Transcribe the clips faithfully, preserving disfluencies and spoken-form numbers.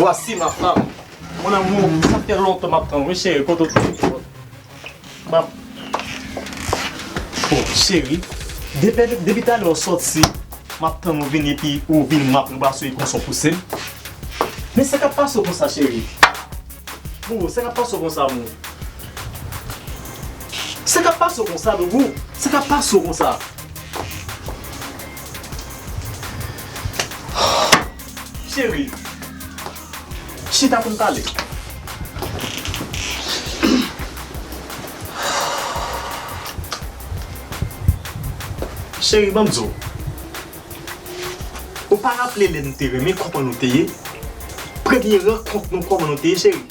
Voici ma femme. Mon amour, sa fè lontan m ap tann ou, wi, cheri, kote w te ye? M ap, bon, cheri, depi, depi talè w sòti, m ap tann ou vini, epi ou vin, m ap ranbase w konsa w pouse m. Men sa k ap pase w konsa, cheri? Bon, sa k ap pase w konsa, amour? Sa k ap pase w konsa, doudou? Sa k ap pase w konsa? Cheri, chita pou n pale. Cheri, ban m di w. Ou pa raple lè n te renmen, kòman nou te ye? Premye rankont nou, kòman nou te ye, cheri?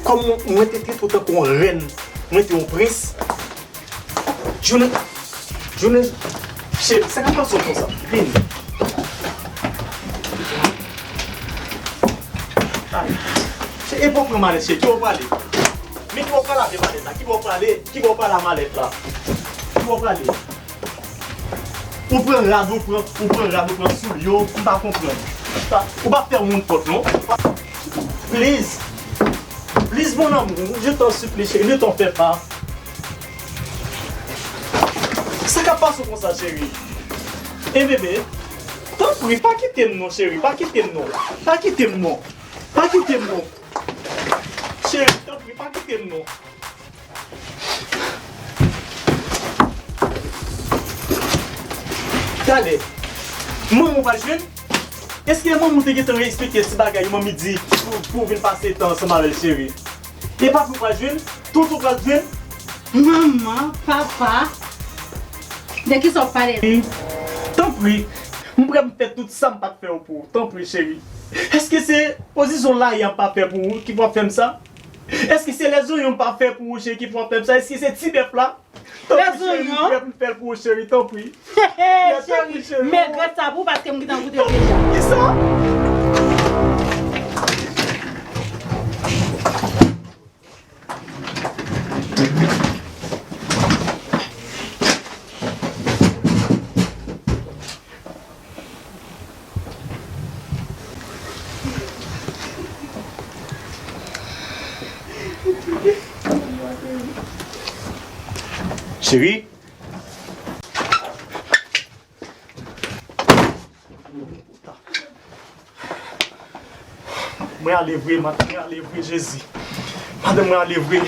Kòman mwen te trete w tankou yon rèn, mwen te yon prens? Jounen, jounen, cheri, sa k ap pase w konsa? Vini. Cheri, e pa w pran malèt, cheri, ki bò w prale? Men ki bò w prale avè malèt la? Ki bò w prale? Ki bò w prale a malèt la? Ki bò w prale? Ou pran rad, ou pran, ou pran rad, ou pran soulye w, m pa konprann. Ou pa, ou pa fè moun fòt, non. Please. Please, mon amour, je t'en supplie, chérie, ne t'en fais pas. Sa k ap pase w konsa, cheri? E bebe, tanpri, pa kite m non, cheri, pa kite m non. Pa kite m non. Pa kite m non. Cheri, tanpri, pa kite m non. Talè, manman w pral jwenn? Èske manman w te gentan eksplike ti bagay manmi di pou, pou w vin pase tan ansanm avè l, cheri? E papi w pral jwenn? Tonton pral jwenn? Manman, papa, de kisa w ap pale la? Tanpri, m prè m fè tout sa m pa t fè yo pou ou. Tanpri, cheri. Èske se pozisyon lari a m pa fè pou ou ki fè w ap fè m sa? Èske se lèzonyon m pa fè pou ou, cheri, ki fè w ap fè m sa? Èske se ti bèf la? Tanpri, cheri, m prè pou m fè l pou ou, cheri, tanpri. Cheri, m regrèt sa pou ou paske m gentan goute l deja. Kisa? Cheri. Mwen ale vre, madanm, mwen ale vre, Jezi. Madanm, mwen ale vre.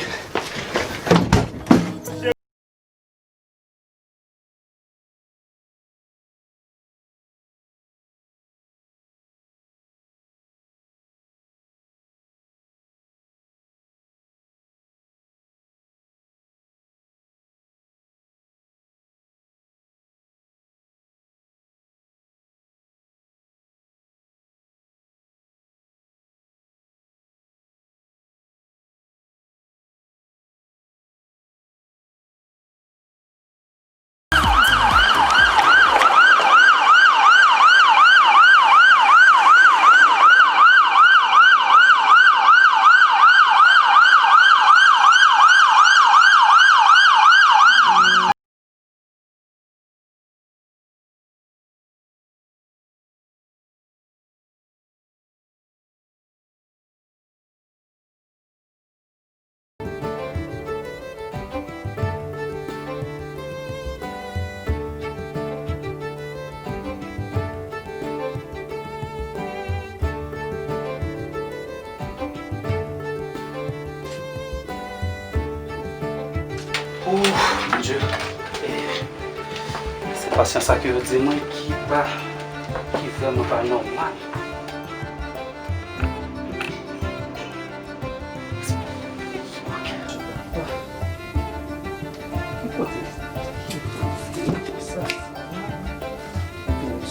Ouf, Bondye. Eh, se pasyans sa ke yo di mwen ki pa, ki vrèman pa nòmal. Ki kote? Ki kote sa?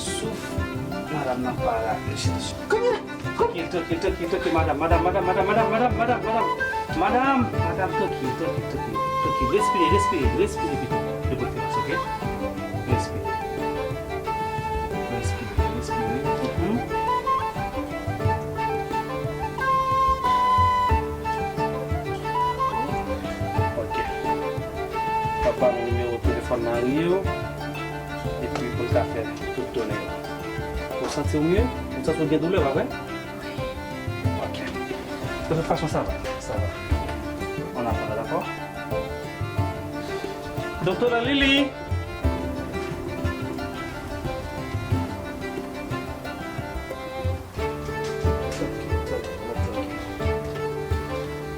Souf, madanm nan pa la. Kounye a, tranquille, tranquille, tranquille, tranquille, madam, madam, madam, tranquille, tranquille, tranquille, respire, respire, respire pito, de preferans, ok? Respire, respire, respire. Mhm. Ok. M ap ba nou nimewo telefòn mari w, epi pou l ka fè tout done yo. Ou santi w mye? Ou santi w gen doulè, pa vre? De toute façon, ça va, ça va. On attend, d'accord? Docteur Lili!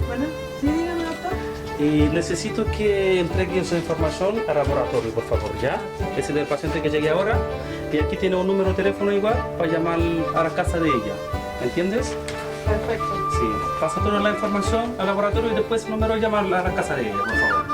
Bueno, sí, dígame, doctor. Eh, necesito que entregue esa información al laboratorio, por favor, ¿ya? Ese del paciente que llegue ahora, y aquí tiene un número de teléfono igual para llamar a la casa de ella. ¿Entiendes? Perfecto. Sí. Pasa toda la información al laboratorio y después número de llamar a la casa de ella, por favor.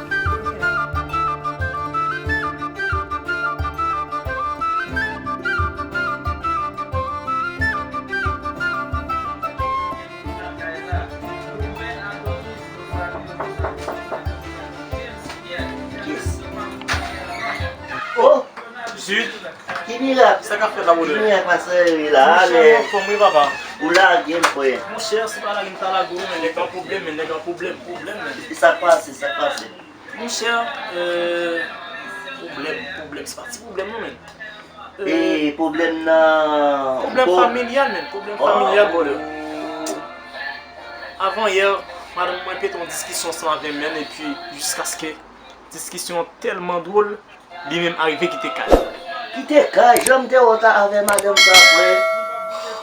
Oh! Jude, ki mirak? Sa k ap fèt la, brother? Ki mirak, pastè Eri la? Monchè, m anfòm, wi, papa. Ou lage m, frè. Monchè, si pa lage m ta lage w, men nèg an pwoblèm, men nèg an pwoblèm, pwoblèm, men. E sa k pase, sa k pase? Monchè, euh, pwoblèm, pwoblèm, se pa ti pwoblèm, non, men. E pwoblèm nan... Pwoblèm familyal, men, pwoblèm familyal, brother. Avan yè, madanm mwen pete yon diskisyon ansanm avè m, men, epi jiskaske diskisyon an tèlman dwòl, li menm arive kite kay. Kite kay? Jan m te wè w ta avè madanm sa, frè.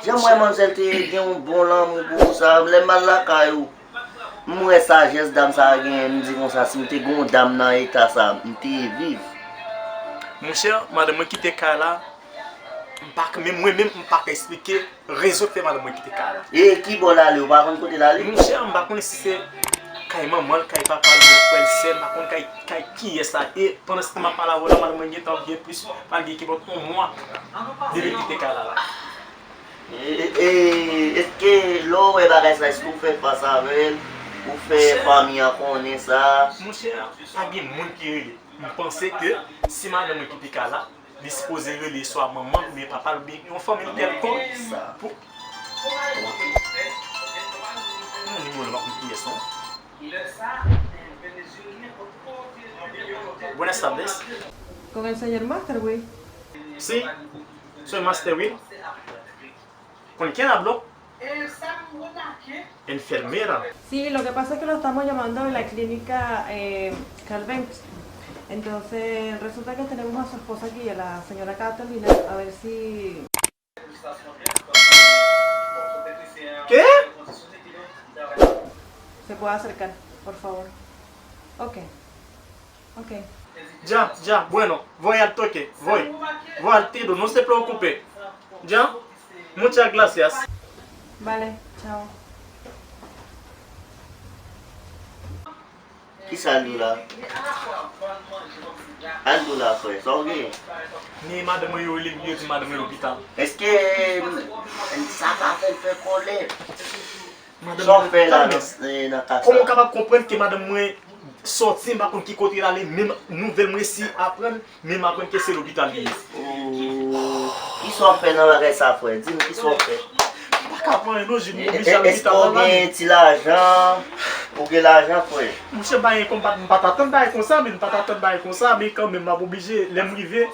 Jan m wè manzèl te gen yon bon lanmou pou ou sa, lè m al lakay ou, m wè sajès dam sa a genyen, m di konsa, si m te gen yon dam nan eta sa, m te viv. Monchè, madanm mwen kite kay la, m pa ka, menm mwen menm, m pa ka eksplike rezon k fè madanm mwen kite kay la. E ki bò l ale? Ou pa konn kote l ale? Monchè, m pa konnen si se kay manman l, kay papa l, oubyen frè l, sè l, m pa konn kay, kay kiyès la. E pandan se tan m ap pale avè w la, madanm mwen gentan gen plis, pral gen kenpòt yon mwa depi l kite kay la la. E, e, èske lè w wè bagay sa, èske w fè fas avè l? Ou fè fanmi an konnen sa? Monchè, pa gen moun ki rele. M panse ke si madanm mwen kite kay la, li sipoze rele swa manman l oubyen papa l oubyen yon fanmi l kèlkonk pou... Nan nimewo l, m pa konn kiyès non. Buenas tardes. Con el señor Master, güey. Sí, soy Master Will. ¿Con quién hablo? Enfermera. Sí, lo que pasa es que lo estamos llamando de la clínica eh, Calvent. Entonces, resulta que tenemos a su esposa aquí, a la señora Catalina, a ver si... ¿Qué? Se puede acercar, por favor. Ok. Ok. Ya, ya, bueno, voy al toque, voy. Voy al tiro, no se preocupe. Ya, muchas gracias. Vale, chao. Kisa l di w la? Al di w la, frè, sa w genyen? Men madanm mwen yo rele m, yo di madanm mwen lopital. Èske sa pa fè l fè kòlè? Sa w fè la nan, nan ka sa? Kòman w kapab konprann ke madanm mwen sòti, m pa konn ki kote l ale, menm nouvèl m resi aprann, men m aprann ke se lopital li ye. Oh, kisa w fè nan bagay sa, frè? Di m kisa w fè. M pa ka pran anyen non, Jude, m oblije al lopital la. Èske w gen ti lajan? Ou gen lajan, frè? Monchè, m pa gen kòb, m pa t atann bagay konsa, men m pa t atann bagay konsa, men kanmenm, m ap oblije, lè m rive,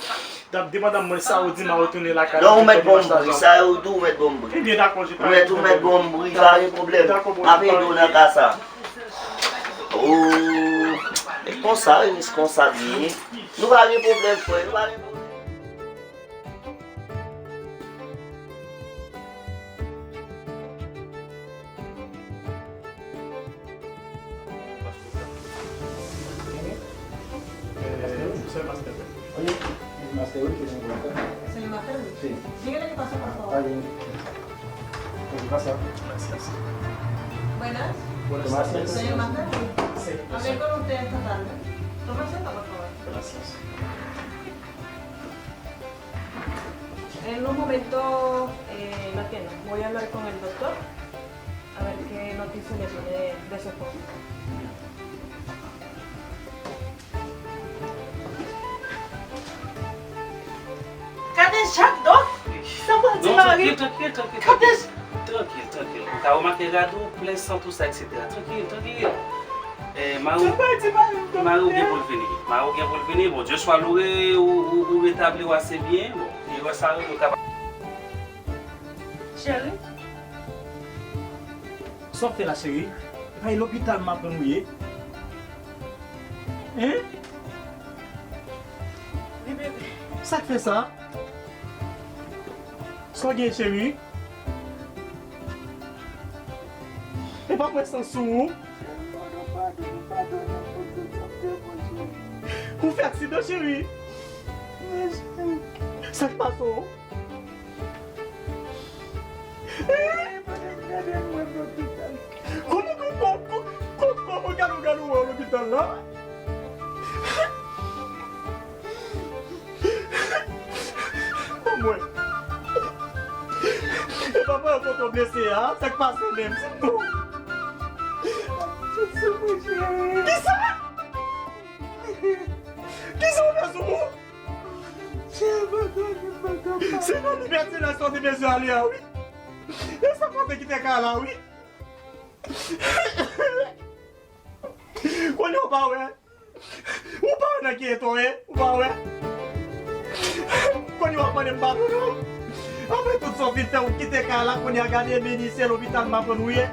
dam, demann dam mwen sa ou di m a retounen lakay la. Non, ou mèt ban m bri, sa yo di w mèt ban m bri. Ebyen, dakò, je... Ou mèt, ou mèt ban m bri, pa gen pwoblèm. M ap ede w nan ka sa. Oh, e konsa, wi, se konsa byen. Nou pa gen pwoblèm, frè, nou pa gen pwoblèm. Eh, Mister Master. Oye, Mister Master, wi, ke se mwen. Señor Master, wi. Sí. Dígale que pase, por favor. Está bien. Gracias. Gracias. Buenas. Buenas tardes. Señor Master, wi. Sí. Hablé con usted esta tarde. Toma asiento, por favor. Gracias. En un momento, eh, no entiendo. Voy a hablar con el doctor a ver qué noticia le tiene de su esposa. Gade Jack, Dòk! Sa pral di mari? Non, trankil, trankil, trankil, trankil. Trankil, trankil. Ou ka remake rad ou, plen san, tou sa, et cetera. Trankil, trankil. Eh, mari w, mari w gen pou l vini. Mari w gen pou l vini. Bon, Dye swa loure, ou, ou, ou retabli w ase byen. Bon, erè sa yo, yo kapab. Cheri, Sa w ap fè la, cheri? E pa e lopital m aprann ou ye? Hein? Wi, bebe. Sa k fè sa? Sa w gen, cheri? E pa pran san sou ou? Ou fè aksidan, cheri? Sa k pase w? Kòman, kòman, kòman, kòman gade w, gade w wè w lopital la? Ban mwen. E papa, kote w blese a? Sa k pase menm? Di m non. Kisa? Kisa w fè sou ou? Se nan libète la sa w te bezwen ale a, wi. E sa kote ki te ka la, wi. Kounye a w pa wè. Ou pa wè nan ki eta w ye, ou pa wè. Kounye a w ap mande m padon non. Apre tout sa w fin fè, ou kite kay la, kounye a gade, meni se lopital m aprann ou ye.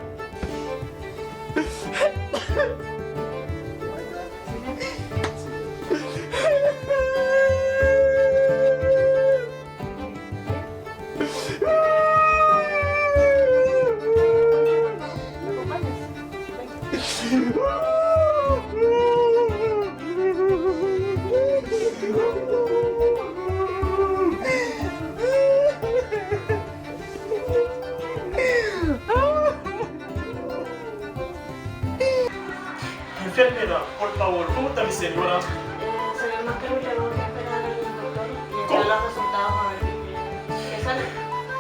Fèmye la, pòtpawòl, kòman tan misye yo la?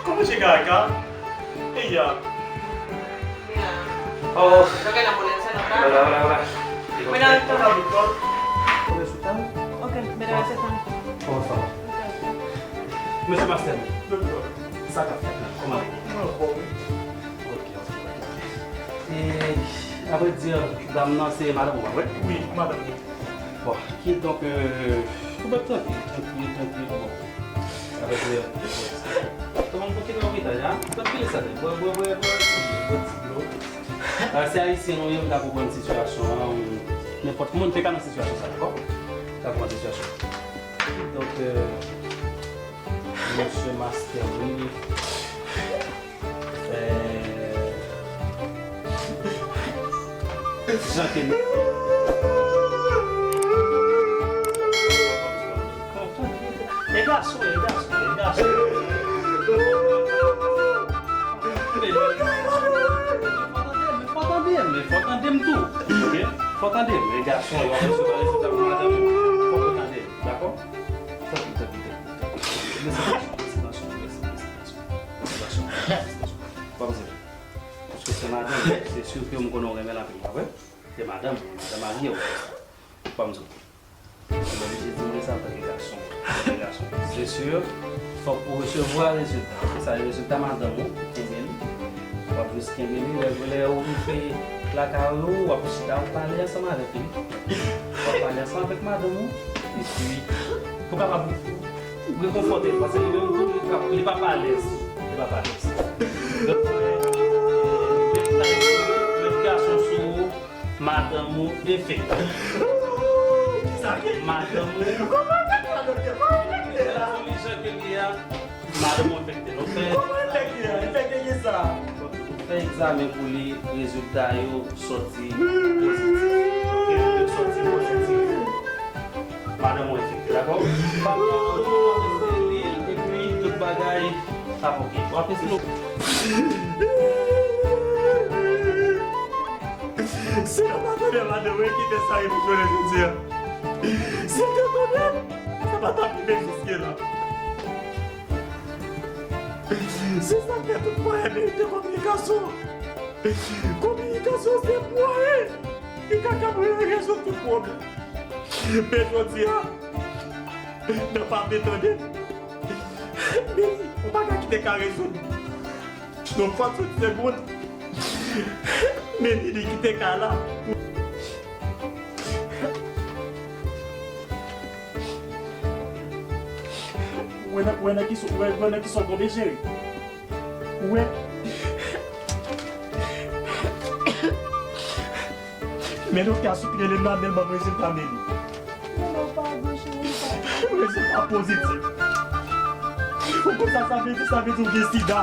Kòman che kaka? Eya. Oh. Hola, hola, hola. Mira, doctor. Doctor. Kòman sa va? Mesye Master. Doctor. Sa k ap fèt la? Kòman? Mwen anfòm, wi. Ok, ok, ok. E, avrèdi, dam nan se madanm ou, pa vre? Wi, madanm mwen. Bon, kidonk, euh, ou mèt trankil, trankil, trankil, bon. Avrèdi, kòman pou kite lopital la? Trankil sa, bwè, bwè, bwè, bwè, bwè ti dlo. Ah, se Ayisyen nou ye, m ka konprann sitiyasyon an, nenpòt moun te ka nan sitiyasyon sa, dakò? Ka konprann sitiyasyon. Kidonk, euh, Mesye Master, wi. Eh, jan ke nou. E gason, e gason, e gason. Men, men, fò tande m, men fò tande m, men fò tande m tou. Ok? Fò tande m, e gason, yo ap resevwa rezilta pou madanm. Fò tande m, dakò? Tanpri, tanpri, tanpri. Mete tansyon, mete tansyon, mete tansyon, mete tansyon. Pa bezwen. Paske se madanm, se si ke m konnen w renmen l anpil, pa vre? Se madanm, madanm marye w. Pa bezwen. Ou oblije di mwen sa antanke gason. Antanke gason. Se si, fòk ou resevwa rezilta. Se sa, rezilta madanm ou, kenbe l. W ap jis kenbe li, lè, lè ou rive lakay ou, w ap chita, w ap pale ansanm avèk li. W ap pale ansanm avèk madanm ou, epi pou kapab rekonfòte l, paske li menm tou, li pa, li pa p alèz. Li pa p alèz. Donk, met, met gason sou ou, madanm ou enfekte. Madanm ou, sou li jan ke li a, madanm ou enfekte. Nou fè, kòman enfekte a? Enfekte ki sa? Nou fè egzamen pou li, rezilta yo sòti pozitif. Ok, yo sòti pozitif. Madanm ou enfekte, dakò? Pa gen anyen, w ap esteril, epi tout bagay ap ok. W ap esteril. Si yo pa tande madanm mwen ki fè sa rive jounen jodi a. Si yo te tande m, sa pa t ap rive jiske la. Se sa k fè tout mwayen merite kominikasyon. Kominikasyon se mwayen ki kapab rezoud tout pwoblèm. Men jodi a, nan pa vle tande m. Men yon bagay ki te ka rezoud nan yon fraksyon de segonn. Men li, li kite kay la. Ou wè nan, ou wè nan ki sa, ou wè, ou wè nan ki sa w tonbe, cheri? Ou wè? Men doktè a sot rele m la, men l ban m rezilta men li. Rezilta pozitif. Ou konn sa sa vle di? Sa vle di ou gen sida.